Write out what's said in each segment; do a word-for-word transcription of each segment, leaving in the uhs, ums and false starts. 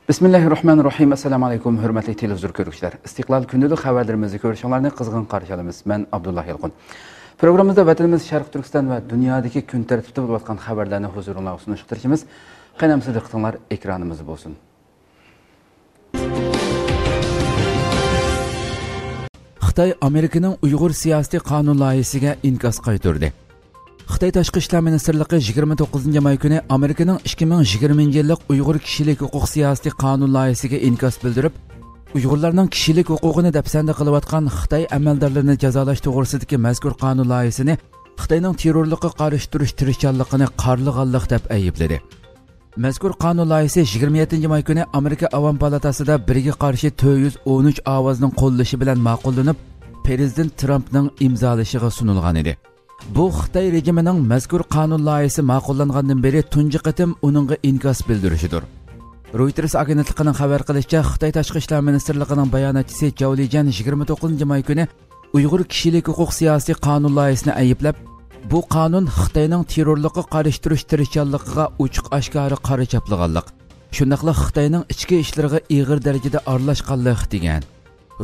بىسمىللاھىررەھمانىررەھىم. ئەسسالامۇ ئەلەيكۇم، ھۆرمەتلىك تېلېۋىزور كۆرگۈچىلەر. ئىستىقلال كۈندىلىك خەۋەرلىرىمىزنى كۆرۈشۈڭلارنى قىزغىن قارشى ئالىمىز. مەن ئابدۇللا يالقۇن. پروگراممىمىزدا ۋەتىنىمىز شەرقىي تۈركىستان ۋە دۇنيادىكى كۈن تەرتىپتە بولۇۋاتقان خەۋەرلەرنى ھۇزۇرۇڭلارغا سۇنۇشقا تىرىشىمىز. قېنى ئەمىسە دىققىتىڭلار ئېكرانىمىزدا بولسۇن. خىتاي ئامېرىكىنىڭ ئۇيغۇر سىياسىي قانۇن لايىھىسىگە ئىنكاس قايتۇردى. خىتاي تاشقى ئىشلار مىنىستىرلىقى يىگىرمە توققۇزىنچى ماي كۈنى ئامېرىكىنىڭ ئىككى مىڭ يىگىرمىنچى يىللىق ئۇيغۇر كىشىلىك ھوقۇق سىياسىتى قانۇن لايىھىسىگە ئىنكاس بىلدۈرۈپ، ئۇيغۇرلارنىڭ كىشىلىك ھوقۇقىنى دەپسەندە قىلىۋاتقان خىتاي ئەمەلدارلىرىنى جازالاش توغرىسىدىكى مەزكۇر قانۇن لايىھىسىنى خىتاينىڭ تېررورلۇققا قارشى تۇرۇش تىرىشچانلىقىنى قارلىغانلىق دەپ ئەيىبلىدى. مەزكۇر قانۇن لايىھىسى يىگىرمە يەتتىنچى ماي كۈنى ئامېرىكا ئاۋام پالاتاسىدا بىرگە قارشى تۆت يۈز ئون ئۈچ ئاۋازنىڭ قوللىشى بىلەن ماقۇللىنىپ، پىرېزىدېنت ترامپنىڭ ئىمزالىشىغا سۇنۇلغان ئىدى. بۇ خىتاي رېجىمىنىڭ مەزكۇر قانۇن لايىھىسى ماقۇللانغاندىن بېرى تۇنجى قېتىم ئۇنىڭغا ئىنكاس بىلدۈرۈشىدۇر. رويتېرس ئاگېنتلىقىنىڭ خەۋەر قىلىشىچە، خىتاي تاشقى ئىشلار مىنىستىرلىقىنىڭ باياناتچىسى جاۋ لىجيەن يىگىرمە توققۇزىنچى ماي كۈنى ئۇيغۇر كىشىلىك ھوقۇق سىياسىي قانۇن لايىھىسىنى ئەيىبلەپ، بۇ قانۇن خىتاينىڭ تېررورلۇققا قارشى تۇرۇش تىرىشچانلىقىغا ئوچۇق ئاشكارا قارا چاپلىغانلىق، شۇنداقلا خىتاينىڭ ئىچكى ئىشلىرىغا ئېغىر دەرىجىدە ئارىلاشقانلىق، دېگەن.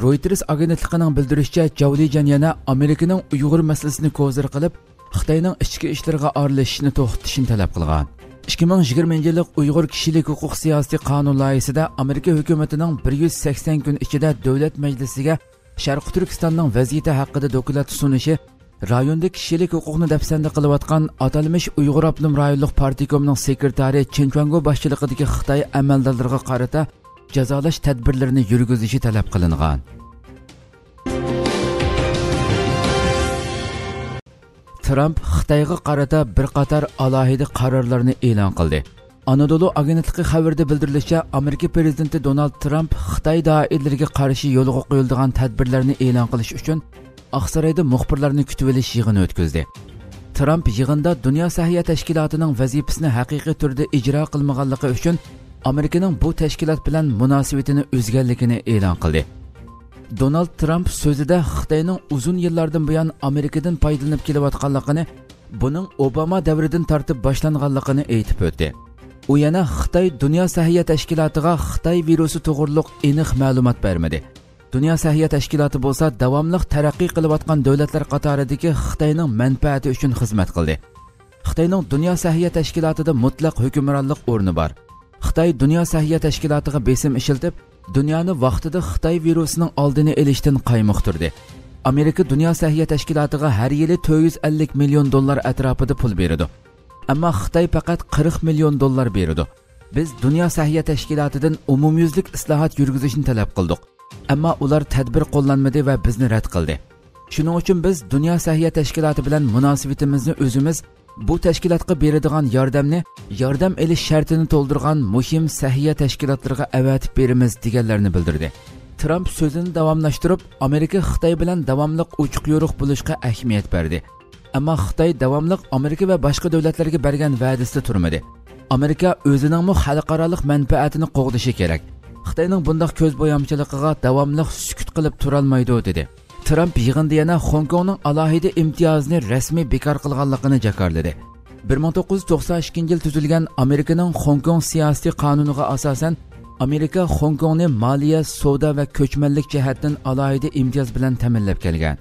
رويتېرس ئاگېنتلىقىنىڭ بىلدۈرۈشىچە، جاۋ لىجيەن يەنە ئامېرىكىنىڭ ئۇيغۇر مەسىلىسىنى كوزىر قىلىپ، خىتاينىڭ ئىچكى ئىشلىرىغا ئارىلىشىشنى توختىتىشنى تەلەپ قىلغان. ئىككى مىڭ يىگىرمىنچى يىللىق ئۇيغۇر كىشىلىك ھوقۇق سىياسىتى قانۇن لايىھىسىدە ئامېرىكا ھۆكۈمىتىنىڭ بىر يۈز سەكسەن كۈن ئىچىدە دۆلەت مەجلىسىگە شەرقىي تۈركىستاننىڭ ۋەزىيىتى ھەققىدە دوكلات سۇنۇشى رايوندا كىشىلىك ھوقۇقنى دەپسەندە قىلىۋاتقان ئاتالمىش ئۇيغۇر ئاپتونوم رايونلۇق پارتكومنىڭ سېكرېتارى چېن چۈەنگو باشچىلىقىدىكى خىتاي ئەمەلدارلىرىغا قارىتا جازالاش تەدبىرلىرىنى يۈرگۈزۈشى تەلەپ قىلىنغان. ترامپ خىتايغا قارىتا بىر قاتار ئالاھىدە قارارلارنى ئېلان قىلدى. ئانادولۇ ئاگېنتلىقى خەۋىرىدە بىلدۈرۈلۈشىچە، ئامېرىكا پىرېزىدېنتى دونالد ترامپ خىتاي دائىرىلىرىگە قارشى يولغا قويۇلىدىغان تەدبىرلەرنى ئېلان قىلىش ئۈچۈن ئاقسارايدا مۇخبىرلارنى كۈتۈۋېلىش يىغىنى ئۆتكۈزدى. ترامپ يىغىندا دۇنيا سەھىيە تەشكىلاتىنىڭ ۋەزىپىسىنى ھەقىقىي تۈردە ئىجرا قىلمىغانلىقى ئۈچۈن ئامېرىكىنىڭ بۇ تەشكىلات بىلەن مۇناسىۋىتىنى ئۈزگەنلىكىنى ئېلان قىلدى. دونالد ترامپ سۆزىدە خىتاينىڭ ئۇزۇن يىللاردىن بۇيان ئامېرىكىدىن پايدىلىنىپ كېلىۋاتقانلىقىنى، بۇنىڭ ئوباما دەۋرىدىن تارتىپ باشلانغانلىقىنى ئېيتىپ ئۆتتى. ئۇ يەنە خىتاي دۇنيا سەھىيە تەشكىلاتىغا خىتاي ۋىرۇسى توغرۇلۇق ئېنىق مەلۇمات بەرمىدى. دۇنيا سەھىيە تەشكىلاتى بولسا داۋاملىق تەرەققىي قىلىۋاتقان دۆلەتلەر قاتارىدىكى خىتاينىڭ مەنپەئەتى ئۈچۈن خىزمەت قىلدى. خىتاينىڭ دۇنيا سەھىيە تەشكىلاتىدا مۇتلەق ھۆكۈمرانلىق ئورنى بار. خىتاي دۇنيا سەھىيە تەشكىلاتىغا بېسىم ئىشلىتىپ، دۇنيانى ۋاقتىدا خىتاي ۋىرۇسىنىڭ ئالدىنى ئېلىشتىن قايمۇقتۇردى. ئامېرىكا دۇنيا سەھىيە تەشكىلاتىغا ھەر يىلى تۆت يۈز ئەللىك مىليون دوللار ئەتراپىدا پۇل بېرىدۇ. ئەمما خىتاي پەقەت قىرىق مىليون دوللار بېرىدۇ. بىز دۇنيا سەھىيە تەشكىلاتىدىن ئومۇميۈزلۈك ئىسلاھات يۈرگۈزۈشنى تەلەپ قىلدۇق. ئەمما ئۇلار تەدبىر قوللانمىدى ۋە بىزنى رەت قىلدى. شۇنىڭ ئۈچۈن بىز دۇنيا سەھىيە تەشكىلاتى بىلەن مۇناسىۋىتىمىزنى ئۆزىمىز بۇ تەشكىلاتقا بېرىدىغان ياردەمنى ياردەم ئېلىش شەرتىنى تولدۇرغان مۇھىم سەھىيە تەشكىلاتلىرىغا ئەۋەتىپ بېرىمىز، دېگەنلەرنى بىلدۈردى. ترامپ سۆزىنى داۋاملاشتۇرۇپ، ئامېرىكا خىتاي بىلەن داۋاملىق ئوچۇق يورۇق بولۇشقا ئەھمىيەت بەردى. ئەمما خىتاي داۋاملىق ئامېرىكا ۋە باشقا دۆلەتلەرگە بەرگەن ۋەدىسىدە تۇرمىدى. ئامېرىكا ئۆزىنىڭمۇ خەلقئارالىق مەنپەئەتىنى قوغدىشى كېرەك. خىتاينىڭ بۇنداق كۆز بويامچىلىقىغا داۋاملىق سۈكۈت قىلىپ تۇرالمايدۇ، دېدى. ترامپ يىغىندا يەنە خوڭكوڭنىڭ ئالاھىدە ئىمتىيازىنى رەسمىي بىكار قىلغانلىقىنى جاكارلىدى. بىر مىڭ توققۇز يۈز توقسان ئىككىنچى يىل تۈزۈلگەن ئامېرىكىنىڭ خوڭكوڭ سىياسىي قانۇنىغا ئاساسەن، ئامېرىكا خوڭكوڭنى مالىيە، سودا ۋە كۆچمەنلىك جەھەتتىن ئالاھىدە ئىمتىياز بىلەن تەمىنلەپ كەلگەن.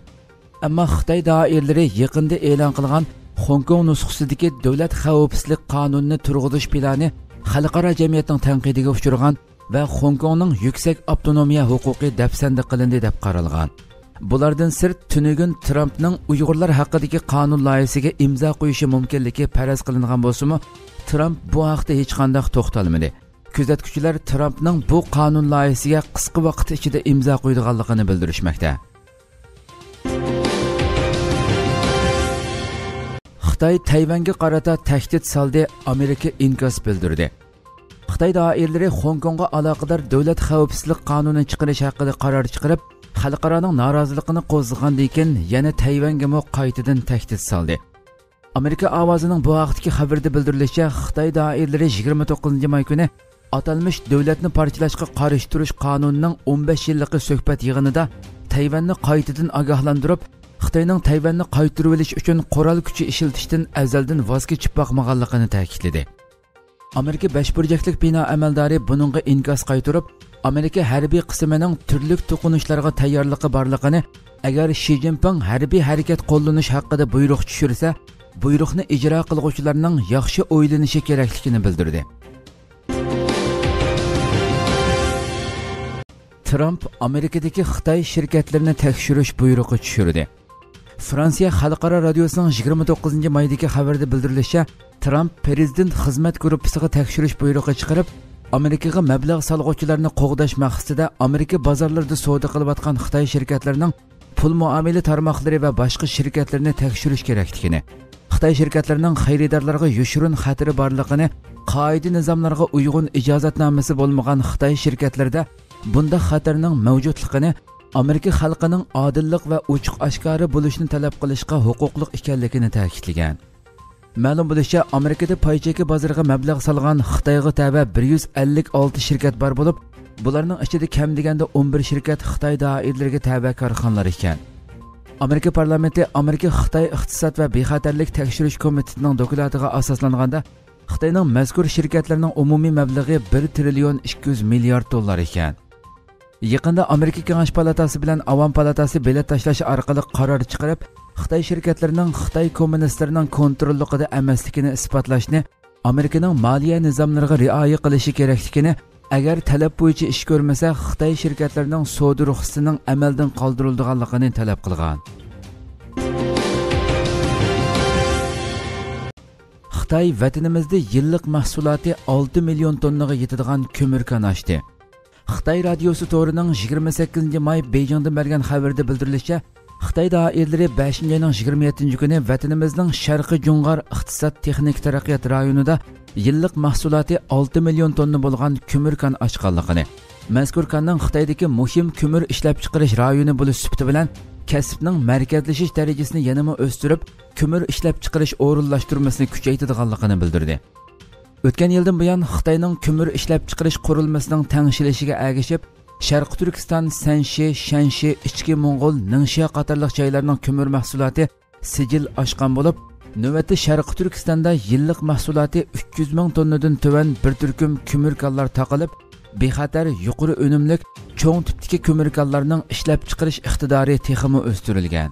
ئەمما خىتاي دائىرىلىرى يېقىندا ئېلان قىلغان خوڭكوڭ نۇسخىسىدىكى دۆلەت خەۋپسىزلىك قانۇنىنى تۇرغۇزۇش پىلانى خەلقئارا جەمئىيەتنىڭ تەنقىدىگە ئۇچرىغان ۋە خوڭكوڭنىڭ يۈكسەك ئاپتونومىيە ھوقۇقى دەپسەندە قىلىندى دەپ قارالغان. بۇلاردىن سىرت، تۈنۈگۈن ترامپنىڭ ئۇيغۇرلار ھەققىدىكى قانۇن لايىھىسىگە ئىمزا قويۇشى مۇمكىنلىكى پەرەز قىلىنغان بولسىمۇ، ترامپ بۇ ھەقتە ھېچقانداق توختالمىدى. كۆزەتكۈچىلەر ترامپنىڭ بۇ قانۇن لايىھىسىگە قىسقا ۋاقىت ئىچىدە ئىمزا قويىدىغانلىقىنى بىلدۈرۈشمەكتە. خىتاي تەيۋەنگە قارىتا تەھدىت سالدى، ئامېرىكا ئىنكاس بىلدۈردى. خىتاي دائىرىلىرى خوڭكوڭغا ئالاقىدار دۆلەت خەۋپسىزلىك قانۇنى چىقىرىش ھەققىدە قارار چىقىرىپ، خەلقئارانىڭ نارازىلىقىنى قوزغىغاندىن كېيىن، يەنە تەيۋەنگىمۇ قايتىدىن تەھدىت سالدى. ئامېرىكا ئاۋازىنىڭ بۇ ھەقتىكى خەۋىرىدە بىلدۈرۈلۈشىچە، خىتاي دائىرىلىرى يىگىرمە توققۇزىنچى ماي كۈنى ئاتالمىش دۆلەتنى پارچىلاشقا قارشى تۇرۇش قانۇنىنىڭ ئون بەش يىللىقى سۆھبەت يىغىنىدا تەيۋەننى قايتىدىن ئاگاھلاندۇرۇپ، خىتاينىڭ تەيۋەننى قايتۇرۇۋېلىش ئۈچۈن قورال كۈچى ئىشلىتىشتىن ئەزەلدىن ۋاز كېچىپ باقمىغانلىقىنى تەكىتلىدى. ئامېرىكا بەشبۇرجەكلىك بىنا ئەمەلدارى بۇنىڭغا ئىنكاس قايتۇرۇپ، ئامېرىكا ھەربىي قىسمىنىڭ تۈرلۈك توقۇنۇشلارغا تەييارلىقى بارلىقىنى، ئەگەر شى جىنپىڭ ھەربىي ھەرىكەت قوللىنىش ھەققىدە بۇيرۇق چۈشۈرسە، بۇيرۇقنى ئىجرا قىلغۇچىلارنىڭ ياخشى ئويلىنىشى كېرەكلىكىنى بىلدۈردى. ترامپ ئامېرىكىدىكى خىتاي شىركەتلىرىنى تەكشۈرۈش بۇيرۇقى چۈشۈردى. فرانسىيە خەلقئارا رادىيوسىنىڭ يىگىرمە توققۇزىنچى مايدىكى خەۋىرىدە بىلدۈرۈلۈشىچە، ترامپ پىرېزىدېنت خىزمەت گۇرۇپپىسىغا تەكشۈرۈش بۇيرۇقى چىقىرىپ، ئامېرىكىغا مەبلەغ سالغۇچىلارنى قوغداش مەقسىتىدە ئامېرىكا بازارلىرىدا سودا قىلىۋاتقان خىتاي شىركەتلىرىنىڭ پۇل مۇئامىلە تارماقلىرى ۋە باشقا شىركەتلىرىنى تەكشۈرۈش كېرەكلىكىنى، خىتاي شىركەتلىرىنىڭ خېرىدارلارغا يوشۇرۇن خەتىرى بارلىقىنى، قائىدە نىزاملارغا ئۇيغۇن ئىجازەتنامىسى بولمىغان خىتاي شىركەتلىرىدە بۇنداق خەتەرنىڭ مەۋجۇتلۇقىنى، ئامېرىكا خەلقىنىڭ ئادىللىق ۋە ئوچۇق ئاشكارا بولۇشىنى تەلەپ قىلىشقا ھوقۇقلۇق ئىكەنلىكىنى تەكىتلىگەن. مەلۇم بولۇشىچە، ئامېرىكىدا پاي چېكى بازىرىغا مەبلەغ سالغان خىتايغا تەۋە بىر يۈز ئەللىك ئالتە شىركەت بار بولۇپ، بۇلارنىڭ ئىچىدە كەم دېگەندە ئون بىر شىركەت خىتاي دائىرىلىرىگە تەۋە كارخانىلار ئىكەن. ئامېرىكا پارلامېنتى ئامېرىكا خىتاي ئىقتىساد ۋە بىخەتەرلىك تەكشۈرۈش كومىتېتىنىڭ دوكلاتىغا ئاساسلانغاندا، خىتاينىڭ مەزكۇر شىركەتلىرىنىڭ ئومۇمىي مەبلىغى بىر تىرىليون ئىككى يۈز مىليارد دوللار ئىكەن. يېقىندا ئامېرىكا كېڭەش پالاتاسى بىلەن ئاۋام پالاتاسى بېلەت تاشلاش ئارقىلىق قارار چىقىرىپ، خىتاي شىركەتلىرىنىڭ خىتاي كوممۇنىستلىرىنىڭ كونتروللۇقىدا ئەمەسلىكىنى ئىسپاتلاشنى ئامېرىكىنىڭ مالىيە نىزاملىرىغا رىئايە قىلىشى كېرەكلىكىنى، ئەگەر تەلەپ بويىچە ئىش كۆرمىسە، خىتاي شىركەتلىرىنىڭ سودا رۇخسىتىنىڭ ئەمەلدىن قالدۇرۇلىدىغانلىقىنى تەلەپ قىلغان. خىتاي ۋەتىنىمىزدە يىللىق مەھسۇلاتى ئالتە مىليون توننىغا يېتىدىغان كۆمۈر كان ئاچتى. خىتاي رادىيوسى تورىنىڭ يىگىرمە سەككىزىنچى ماي بېيجىڭدىن بەرگەن خەۋىرىدە بىلدۈرۈلۈشىچە، خىتاي دائىرىلىرى بەشىنچى ئاينىڭ يىگىرمە يەتتىنچى كۈنى ۋەتىنىمىزنىڭ شەرقىي جۇڭغار ئىقتىساد تېخنىكا تەرەققىيات رايونىدا يىللىق مەھسۇلاتى ئالتە مىليون توننا بولغان كۆمۈر كان ئاچقانلىقىنى، مەزكۇر كاننىڭ خىتايدىكى مۇھىم كۆمۈر ئىشلەپچىقىرىش رايونى بولۇش سۈپىتى بىلەن كەسىپنىڭ مەركەزلىشىش دەرىجىسىنى يەنىمۇ ئۆستۈرۈپ، كۆمۈر ئىشلەپچىقىرىش ئورۇنلاشتۇرمىسىنى كۈچەيتىدىغانلىقىنى بىلدۈردى. ئۆتكەن يىلدىن بۇيان خىتاينىڭ كۆمۈر ئىشلەپچىقىرىش قۇرۇلمىسىنىڭ تەڭشىلىشىگە ئەگىشىپ، شەرقىي تۈركىستان، سەنشى، شەنشى، ئىچكى موڭغۇل، نىڭشيا قاتارلىق جايلارنىڭ كۆمۈر مەھسۇلاتى سىجىل ئاشقان بولۇپ، نۆۋەتتە شەرقىي تۈركىستاندا يىللىق مەھسۇلاتى ئۈچ يۈز مىڭ توننىدىن تۆۋەن بىر تۈركۈم كۆمۈر كانلار تاقىلىپ، بىخەتەر، يۇقىرى ئۈنۈملۈك، چوڭ تىپتىكى كۆمۈر كانلارنىڭ ئىشلەپچىقىرىش ئىقتىدارى تېخىمۇ ئۆستۈرۈلگەن.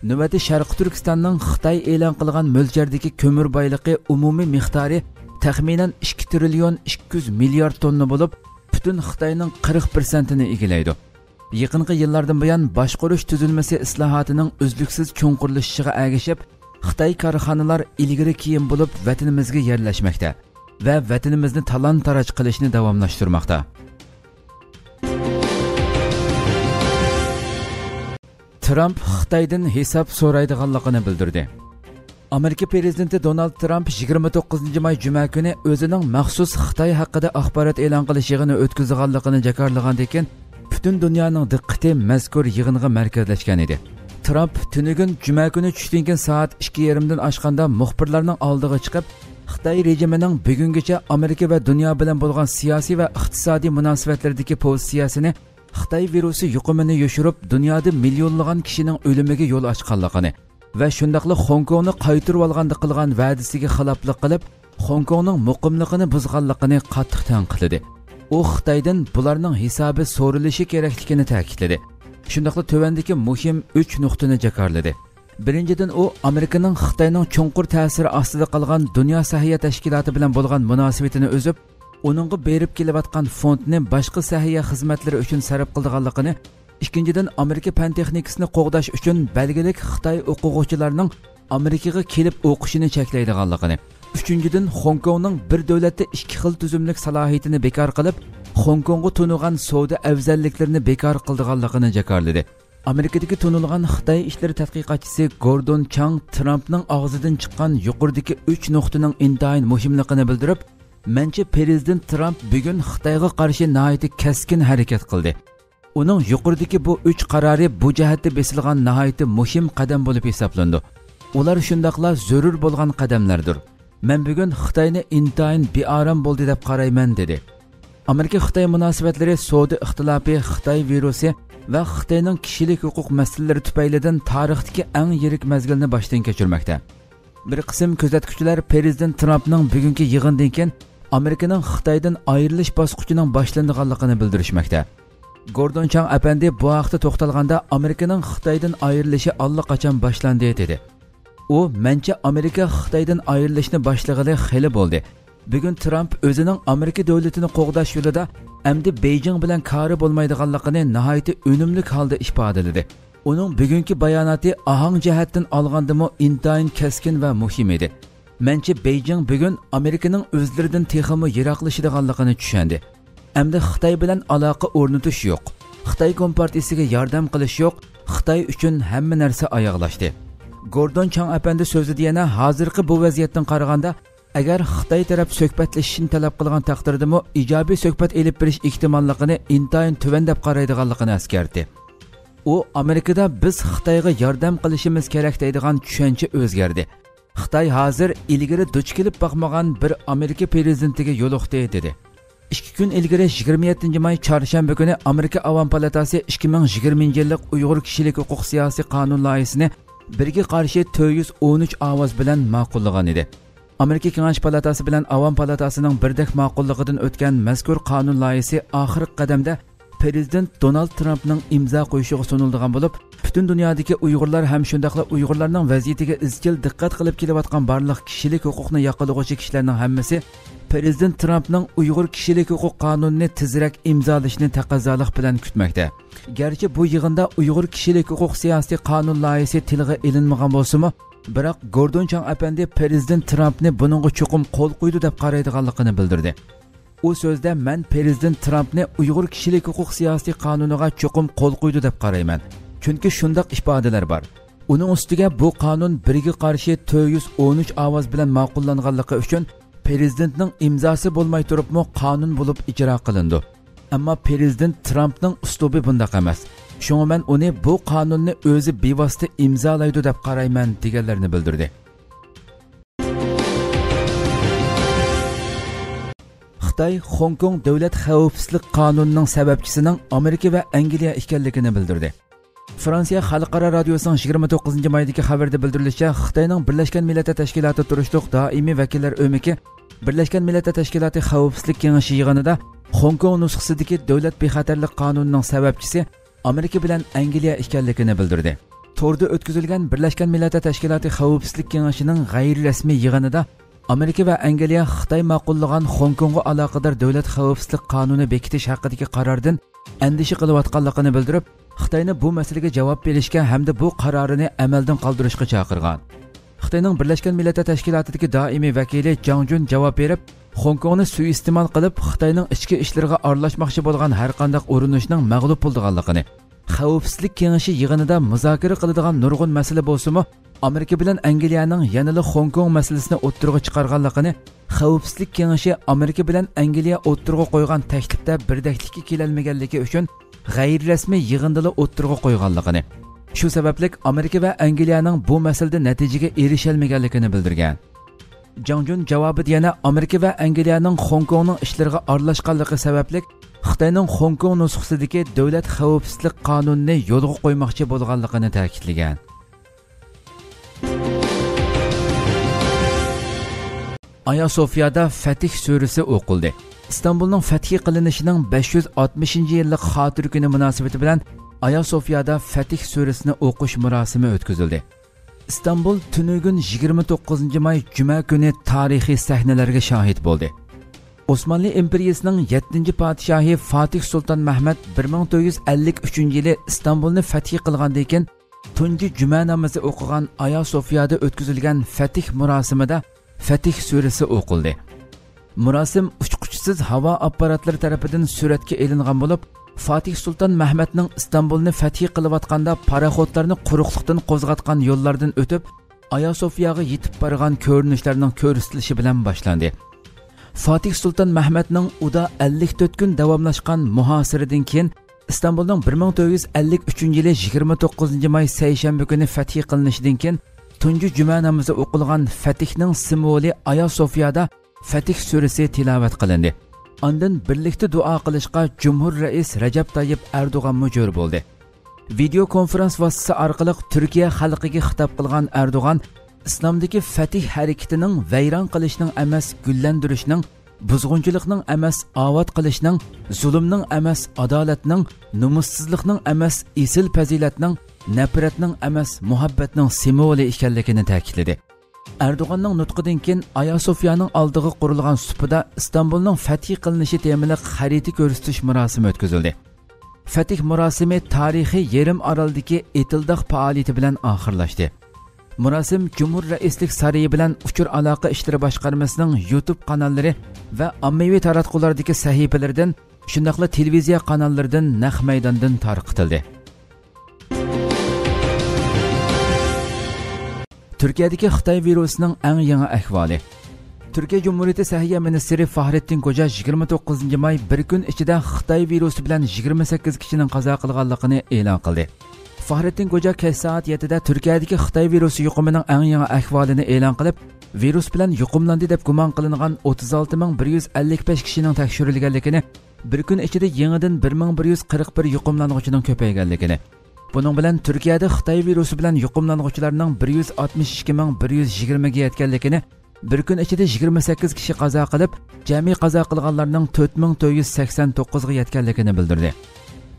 نۆۋەتتە شەرقىي تۈركىستاننىڭ خىتاي ئېلان قىلغان مۆلچەردىكى كۆمۈر بايلىقى ئومۇمىي مىقدارى تەخمىنەن ئىككى تىرىليون ئىككى يۈز مىليارد توننا بولۇپ، پۈتۈن خىتاينىڭ قىرىق پىرسەنتىنى ئىگىلەيدۇ. يېقىنقى يىللاردىن بۇيان باشقۇرۇش تۈزۈلمىسى ئىسلاھاتىنىڭ ئۈزلۈكسىز چوڭقۇرلىشىشىغا ئەگىشىپ، خىتاي كارخانىلار ئىلگىرى كېيىن بولۇپ ۋەتىنىمىزگە يەرلەشمەكتە ۋە ۋەتىنىمىزنى تالان-تاراج قىلىشنى داۋاملاشتۇرماقتا. ترامپ خىتايدىن ھېساب سورايدىغانلىقىنى بىلدۈردى. ئامېرىكا پىرېزىدېنتى دونالد ترامپ يىگىرمە توققۇزىنچى ماي جۈمە كۈنى ئۆزىنىڭ مەخسۇس خىتاي ھەققىدە ئاخبارات ئېلان قىلىش يىغىنى ئۆتكۈزىدىغانلىقىنى جاكارلىغاندىن كېيىن، پۈتۈن دۇنيانىڭ دىققىتى مەزكۇر يىغىنغا مەركەزلەشكەن ئىدى. ترامپ تۈنۈگۈن جۈمە كۈنى چۈشتىن كېيىن سائەت ئىككى يېرىمدىن ئاشقاندا مۇخبىرلارنىڭ ئالدىغا چىقىپ، خىتاي رېجىمىنىڭ بۈگۈنگىچە ئامېرىكا ۋە دۇنيا بىلەن بولغان سىياسىي ۋە ئىقتىسادىي مۇناسىۋەتلىرىدىكى پوزىتسىيەسىنى، خىتاي ۋىرۇسى يۇقۇمىنى يوشۇرۇپ، دۇنيادا مىليونلىغان كىشىنىڭ ئۆلۈمىگە يول ئاچقانلىقىنى ۋە شۇنداقلا خوڭكوڭنى قايتۇرۇۋالغاندا قىلغان ۋەدىسىگە خىلاپلىق قىلىپ، خوڭكوڭنىڭ مۇقىملىقىنى بۇزغانلىقىنى قاتتىق تەنقىدلىدى. ئۇ خىتايدىن بۇلارنىڭ ھېسابى سورىلىشى كېرەكلىكىنى تەكىتلىدى. شۇنداقلا تۆۋەندىكى مۇھىم ئۈچ نۇقتىنى جاكارلىدى. بىرىنچىدىن، ئۇ ئامېرىكىنىڭ خىتاينىڭ چوڭقۇر تەسىرى ئاستىدا قالغان دۇنيا سەھىيە تەشكىلاتى بىلەن بولغان مۇناسىۋىتىنى ئۈزۈپ، ئۇنىڭغا بېرىپ كېلىۋاتقان فوندنى باشقا سەھىيە خىزمەتلىرى ئۈچۈن سەرپ قىلىدىغانلىقىنى، ئىككىنچىدىن، ئامېرىكا پەن تېخنىكىسىنى قوغداش ئۈچۈن بەلگىلىك خىتاي ئوقۇغۇچىلارنىڭ ئامېرىكىغا كېلىپ ئوقۇشىنى چەكلەيدىغانلىقىنى، ئۈچىنچىدىن، خوڭكوڭنىڭ بىر دۆلەتتە ئىككى خىل تۈزۈملۈك سالاھىيىتىنى بىكار قىلىپ، خوڭكوڭغا تونۇغان سودا ئەۋزەللىكلىرىنى بىكار قىلىدىغانلىقىنى جاكارلىدى. ئامېرىكىدىكى تونۇلغان خىتاي ئىشلىرى تەتقىقاتچىسى گوردون چاڭ ترامپنىڭ ئاغزىدىن چىققان يۇقىرىدىكى ئۈچ نۇقتىنىڭ ئىنتايىن مۇھىملىقىنى بىلدۈرۈپ، مەنچە پىرېزىدېنت ترامپ بۈگۈن خىتايغا قارشى ناھايىتى كەسكىن ھەرىكەت قىلدى. ئۇنىڭ يۇقىرىدىكى بۇ ئۈچ قارارى بۇ جەھەتتە بېسىلغان ناھايىتى مۇھىم قەدەم بولۇپ ھېسابلىنىدۇ. ئۇلار شۇنداقلا زۆرۈر بولغان قەدەملەردۇر. مەن بۈگۈن خىتاينى ئىنتايىن بىئارام بولدى دەپ قارايمەن، دېدى. ئامېرىكا-خىتاي مۇناسىۋەتلىرى سودا ئىختىلاپى، خىتاي ۋىرۇسى ۋە خىتاينىڭ كىشىلىك ھوقۇق مەسىلىلىرى تۈپەيلىدىن تارىختىكى ئەڭ يىرىك مەزگىلنى باشتىن كەچۈرمەكتە. بىر قىسىم كۆزەتكۈچىلەر پىرېزىدېنت ترامپنىڭ بۈگۈنكى يىغىندىن كېيىن ئامېرىكىنىڭ خىتايدىن ئايرىلىش باسقۇچىنىڭ باشلىنىدىغانلىقىنى بىلدۈرۈشمەكتە. گوردون چاڭ ئەپەندى بۇ ھەقتە توختالغاندا، ئامېرىكىنىڭ خىتايدىن ئايرىلىشى ئاللىقاچان باشلاندى، دېدى. ئۇ، مەنچە ئامېرىكا خىتايدىن ئايرىلىشنى باشلىغىلى خېلى بولدى. بۈگۈن ترامپ ئۆزىنىڭ ئامېرىكا دۆلىتىنى قوغداش يولىدا ئەمدى بېيجىڭ بىلەن كارى بولمايدىغانلىقىنى ناھايىتى ئۈنۈملۈك ھالدا ئىپادىلىدى. ئۇنىڭ بۈگۈنكى باياناتى ئاھاڭ جەھەتتىن ئالغاندىمۇ ئىنتايىن كەسكىن ۋە مۇھىم ئىدى. مەنچە بېيجىڭ بۈگۈن ئامېرىكىنىڭ ئۆزلىرىدىن تېخىمۇ يىراقلىشىدىغانلىقىنى چۈشەندى. ئەمدى خىتاي بىلەن ئالاقە ئورنىتىش يوق. خىتاي كومپارتىيىسىگە ياردەم قىلىش يوق. خىتاي ئۈچۈن ھەممە نەرسە ئاياغلاشتى. گوردون چاڭ ئەپەندى سۆزىدە يەنە ھازىرقى بۇ ۋەزىيەتتىن قارىغاندا، ئەگەر خىتاي تەرەپ سۆھبەتلىشىشنى تەلەپ قىلغان تەقدىردىمۇ، ئىجابىي سۆھبەت ئېلىپ بېرىش ئېھتىماللىقىنى ئىنتايىن تۆۋەن دەپ قارايدىغانلىقىنى ئەسكەرتتى. ئۇ، ئامېرىكىدا بىز خىتايغا ياردەم قىلىشىمىز كېرەك دەيدىغان چۈشەنچە ئۆزگەردى. خىتاي ھازىر ئىلگىرى دۇچ كېلىپ باقمىغان بىر ئامېرىكا پىرېزىدېنتىگە يولۇقتى، دېدى. ئىككى كۈن ئىلگىرى، يىگىرمە يەتتىنچى ماي، چارشەنبە كۈنى ئامېرىكا ئاۋام پالاتاسى ئىككى مىڭ يىگىرمىنچى يىللىق ئۇيغۇر كىشىلىك ھوقۇق سىياسىي قانۇن لايىھىسىنى بىرگە قارشى تۆت يۈز ئون ئۈچ ئاۋاز بىلەن ماقۇللىغان ئىدى. ئامېرىكا كېڭەش پالاتاسى بىلەن ئاۋام پالاتاسىنىڭ بىردەك ماقۇللۇقىدىن ئۆتكەن مەزكۇر قانۇن لايىھىسى ئاخىرقى قەدەمدە پىرېزىدېنت دونالد ترامپنىڭ ئىمزا قويۇشىغا سۇنۇلىدىغان بولۇپ، پۈتۈن دۇنيادىكى ئۇيغۇرلار ھەم شۇنداقلا ئۇيغۇرلارنىڭ ۋەزىيىتىگە ئىزچىل دىققەت قىلىپ كېلىۋاتقان بارلىق كىشىلىك ھوقۇقنى ياقلىغۇچى كىشىلەرنىڭ ھەممىسى پىرېزىدېنت ترامپنىڭ ئۇيغۇر كىشىلىك ھوقۇق قانۇنىنى تېزرەك ئىمزالىشىنى تەقەززالىق بىلەن كۈتمەكتە. گەرچە بۇ يىغىندا ئۇيغۇر كىشىلىك ھوقۇق سىياسىي قانۇن لايىھىسى تىلغا ئېلىنمىغان بولسىمۇ، بىراق گوردون چاڭ ئەپەندى پىرېزىدېنت ترامپنى بۇنىڭغا چوقۇم قول قويىدۇ دەپ قارايدىغانلىقىنى بىلدۈردى. ئۇ سۆزىدە، مەن پىرېزىدېنت ترامپنى ئۇيغۇر كىشىلىك ھوقۇق سىياسىي قانۇنىغا چوقۇم قول قويىدۇ دەپ قارايمەن. چۈنكى شۇنداق ئىپادىلەر بار. ئۇنىڭ ئۈستىگە بۇ قانۇن بىرگە قارشى تۆت يۈز ئون ئۈچ ئاۋاز بىلەن ماقۇللانغانلىقى ئۈچۈن پىرېزىدېنتنىڭ ئىمزاسى بولماي تۇرۇپمۇ قانۇن بولۇپ ئىجرا قىلىنىدۇ. ئەمما پىرېزىدېنت ترامپنىڭ ئۇسلۇبى بۇنداق ئەمەس. شۇڭا مەن ئۇنى بۇ قانۇننى ئۆزى بىۋاسىتە ئىمزالايدۇ دەپ قارايمەن، دېگەنلەرنى بىلدۈردى. خىتاي خوڭكوڭ دۆلەت خەۋپسىزلىك قانۇنىنىڭ سەۋەبچىسىنىڭ ئامېرىكا ۋە ئەنگلىيە ئىكەنلىكىنى بىلدۈردى. فرانسىيە خەلقئارا رادىيوسىنىڭ يىگىرمە توققۇزىنچى مايدىكى خەۋىرىدە بىلدۈرۈلۈشىچە، خىتاينىڭ بىرلەشكەن مىللەتلەر تەشكىلاتى تۇرۇشلۇق دائىمىي ۋەكىللەر ئۆمىكى بىرلەشكەن مىللەتلەر تەشكىلاتى خەۋپسىزلىك كېڭىشى يىغىنىدا خوڭكوڭ نۇسخىسىدىكى دۆلەت بىخەتەرلىك قانۇنىنىڭ سەۋەبچىسى ئامېرىكا بىلەن ئەنگلىيە ئىكەنلىكىنى بىلدۈردى. توردا ئۆتكۈزۈلگەن بىرلەشكەن مىللەتلەر تەشكىلاتى خەۋپسىزلىك كېڭىشىنىڭ غەيرىي رەسمىي يىغىنىدا ئامېرىكا ۋە ئەنگلىيە خىتاي ماقۇللىغان خوڭكوڭغا ئالاقىدار دۆلەت خەۋپسىزلىك قانۇنى بېكىتىش ھەققىدىكى قاراردىن ئەندىشە قىلىۋاتقانلىقىنى بىلدۈرۈپ، خىتاينى بۇ مەسىلىگە جاۋاب بېرىشكە ھەمدە بۇ قارارىنى ئەمەلدىن قالدۇرۇشقا چاقىرغان. خىتاينىڭ بىرلەشكەن مىللەتلەر تەشكىلاتىدىكى دائىمىي ۋەكىلى جاڭ جۈن جاۋاب بېرىپ، خوڭكوڭنى سۇيىئىستېمال قىلىپ، خىتاينىڭ ئىچكى ئىشلىرىغا ئارىلاشماقچى بولغان ھەرقانداق ئۇرۇنۇشنىڭ مەغلۇپ بولىدىغانلىقىنى، خەۋپسىزلىك كېڭىشى يىغىنىدا مۇزاكىرە قىلىدىغان نۇرغۇن مەسىلە بولسىمۇ، ئامېرىكا بىلەن ئەنگلىيەنىڭ يەنىلا خوڭكوڭ مەسىلىسىنى ئوتتۇرىغا چىقارغانلىقىنى، خەۋپسىزلىك كېڭىشى ئامېرىكا بىلەن ئەنگلىيە ئوتتۇرىغا قويغان تەكلىپتە بىردەكلىككە كېلەلمىگەنلىكى ئۈچۈن غەيرىي رەسمىي يىغىندىلا ئوتتۇرىغا قويغانلىقىنى، شۇ سەۋەبلىك ئامېرىكا ۋە ئەنگلىيەنىڭ بۇ مەسىلىدە نەتىجىگە ئېرىشەلمىگەنلىكىنى بىلدۈرگەن. جاڭ جۈن جاۋابىدا يەنە ئامېرىكا ۋە ئەنگلىيەنىڭ خوڭكوڭنىڭ ئىشلىرىغا ئارىلاشقانلىقى سەۋەبلىك خىتاينىڭ خوڭكوڭ نۇسخىسىدىكى دۆلەت خەۋپسىزلىك قانۇنىنى يولغا قويماقچى بولغانلىقىنى تەكىتلىگەن. ئايا سوفىيادا فەتىھ سۈرىسى ئوقۇلدى. ئىستانبۇلنىڭ فەتھى قىلىنىشىنىڭ بەش يۈز ئاتمىشىنچى يىللىق خاتىرە كۈنى مۇناسىۋىتى بىلەن ئايا سوفىيادا فەتىھ سۈرىسىنى ئوقۇش مۇراسىمى ئۆتكۈزۈلدى. ئىستانبۇل تۈنۈگۈن يىگىرمە توققۇزىنچى ماي جۈمە كۈنى تارىخىي سەھنىلەرگە شاھىت بولدى. ئوسمانلى ئىمپېرىيىسىنىڭ يەتتىنچى پادىشاھى فاتىھ سۇلتان مەھمەت بىر مىڭ تۆت يۈز ئەللىك ئۈچىنچى يىلى ئىستانبۇلنى فەتھى قىلغاندىن كېيىن، تۇنجى جۈمە نامىزى ئوقۇغان ئايا سوفىيادا ئۆتكۈزۈلگەن فەتىھ مۇراسىمىدا فەتىھ سۈرىسى ئوقۇلدى. مۇراسىم ئۇچقۇچىسىز ھاۋا ئاپپاراتلىرى تەرىپىدىن سۈرەتكە ئېلىنغان بولۇپ، فاتىھ سۇلتان مەھمەتنىڭ ئىستانبۇلنى فەتھى قىلىۋاتقاندا پاراخوتلارنى قۇرۇقلۇقتىن قوزغاتقان يوللاردىن ئۆتۈپ، ئايا سوفىياغا يېتىپ بارغان كۆرۈنۈشلەرنىڭ كۆرسىتىلىشى بىلەن باشلاندى. فاتىھ سۇلتان مەھمەتنىڭ ئۇدا ئەللىك تۆت كۈن داۋاملاشقان مۇھاسىرىدىن كېيىن، ئىستانبۇلنىڭ بىر مىڭ تۆت يۈز ئەللىك ئۈچىنچى يىلى يىگىرمە توققۇزىنچى ماي سەيشەنبە كۈنى فەتھى قىلىنىشىدىن كېيىن، تۇنجى جۈمە نامىزى ئوقۇلغان فەتھنىڭ سىمۋولى ئايا سوفىيادا فەتھ سۈرىسى تىلاۋەت قىلىندى. ئاندىن بىرلىكتە دۇئا قىلىشقا جۇمھۇر رەئىس رەجەپ تايىپ ئەردوغانمۇ جور بولدى. ۋىدېئو كونفرانس ۋاسىتىسى ئارقىلىق تۈركىيە خەلقىگە خىتاب قىلغان ئەردوغان، ئىسلامدىكى فەتھ ھەرىكىتىنىڭ ۋەيران قىلىشنىڭ ئەمەس، گۈللەندۈرۈشنىڭ، بۇزغۇنچىلىقنىڭ ئەمەس، ئاۋات قىلىشنىڭ، زۇلۇمنىڭ ئەمەس، ئادالەتنىڭ، نومۇسسىزلىقنىڭ ئەمەس، ئېسىل پەزىلەتنىڭ، نەپرەتنىڭ ئەمەس، مۇھەببەتنىڭ سىمۋولى ئىكەنلىكىنى تەكىتلىدى. ئەردوغاننىڭ نۇتقىدىن كېيىن ئايا سوفيانىڭ ئالدىغا قۇرۇلغان سۇپىدا ئىستانبۇلنىڭ فەتھى قىلىنىشى تېمىلىق خەرىتە كۆرسىتىش مۇراسىمى ئۆتكۈزۈلدى. فەتھ مۇراسىمى تارىخىي يېرىم ئارالدىكى ئېتىلداق پائالىيىتى بىلەن ئاخىرلاشتى. مۇراسىم جۇمھۇر رەئىسلىك سارىيى بىلەن ئۇچۇر ئالاقە ئىشلىرى باشقارمىسىنىڭ يۇتۇب قاناللىرى ۋە ئاممىۋى تاراتقۇلاردىكى سەھىپىلىرىدىن، شۇنداقلا تېلېۋىزىيە قاناللىرىدىن نەق مەيداندىن تارقىتىلدى. تۈركىيەدىكى خىتاي ۋىرۇسىنىڭ ئەڭ يېڭى ئەھۋالى. تۈركىيە جۇمھۇرىيىتى سەھىيە مىنىستىرى فاھرېتتىن كوجا يىگىرمە توققۇزىنچى ماي بىر كۈن ئىچىدە خىتاي ۋىرۇسى بىلەن يىگىرمە سەككىز كىشىنىڭ قازا قىلغانلىقىنى ئېلان قىلدى. فاھرېتتىن كوجا كەچ سائەت يەتتىدە تۈركىيەدىكى خىتاي ۋىرۇسى يۇقۇمىنىڭ ئەڭ يېڭى ئەھۋالىنى ئېلان قىلىپ، ۋىرۇس بىلەن يۇقۇملاندى دەپ گۇمان قىلىنغان ئوتتۇز ئالتە مىڭ بىر يۈز ئەللىك بەش كىشىنىڭ تەكشۈرۈلگەنلىكىنى، بىر كۈن ئىچىدە يېڭىدىن بىر مىڭ بىر يۈز قىرىق بىر يۇقۇملانغۇچىنىڭ كۆپەيگەنلىكىنى، بۇنىڭ بىلەن تۈركىيەدە خىتاي ۋىرۇسى بىلەن يۇقۇملانغۇچىلارنىڭ بىر يۈز ئاتمىش ئىككى مىڭ بىر يۈز يىگىرمىگە يەتكەنلىكىنى، بىر كۈن ئىچىدە يىگىرمە سەككىز كىشى قازا قىلىپ، جەمئىي قازا قىلغانلارنىڭ تۆت مىڭ تۆت يۈز سەكسەن توققۇزغا يەتكەنلىكىنى بىلدۈردى.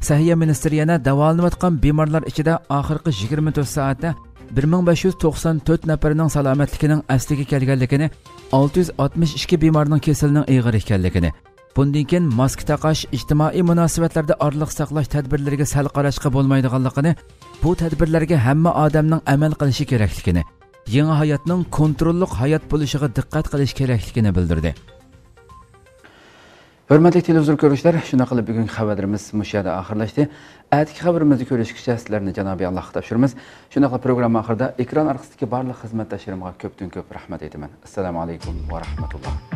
سەھىيە مىنىستىرى يەنە داۋالىنىۋاتقان بىمارلار ئىچىدە ئاخىرقى يىگىرمە تۆت سائەتتە بىر مىڭ بەش يۈز توقسان تۆت نەپەرنىڭ سالامەتلىكىنىڭ ئەسلىگە كەلگەنلىكىنى، ئالتە يۈز ئاتمىش ئىككى بىمارنىڭ كېسىلىنىڭ ئېغىر ئىكەنلىكىنى، بۇندىن كېيىن ماسكا تاقاش، ئىجتىمائىي مۇناسىۋەتلەردە ئارىلىق ساقلاش تەدبىرلىرىگە سەل قاراشقا بولمايدىغانلىقىنى، بۇ تەدبىرلەرگە ھەممە ئادەمنىڭ ئەمەل قىلىشى كېرەكلىكىنى، يېڭى ھاياتنىڭ كونتروللۇق ھايات بولۇشىغا دىققەت قىلىش كېرەكلىكىنى بىلدۈردى. ھۆرمەتلىك تېلېۋىزور كۆرۈشلەر، شۇنداق قىلىپ بۈگۈنكى خەۋەرلىرىمىز مۇشۇ يەردە ئاخىرلاشتى. ئەتىكى خەۋىرىمىزدە كۆرۈشكىچە سىلەرنى جانابى ئاللاھقا تاپشۇرىمىز. شۇنداقلا پروگرامما ئاخىرىدا ئېكران ئارقىسىدىكى بارلىق خىزمەتداشلىرىمغا كۆپتىن كۆپ رەھمەت ئېيتىمەن. ئەسسالامۇ ئەلەيكۇم ۋە رەھمەتۇللا.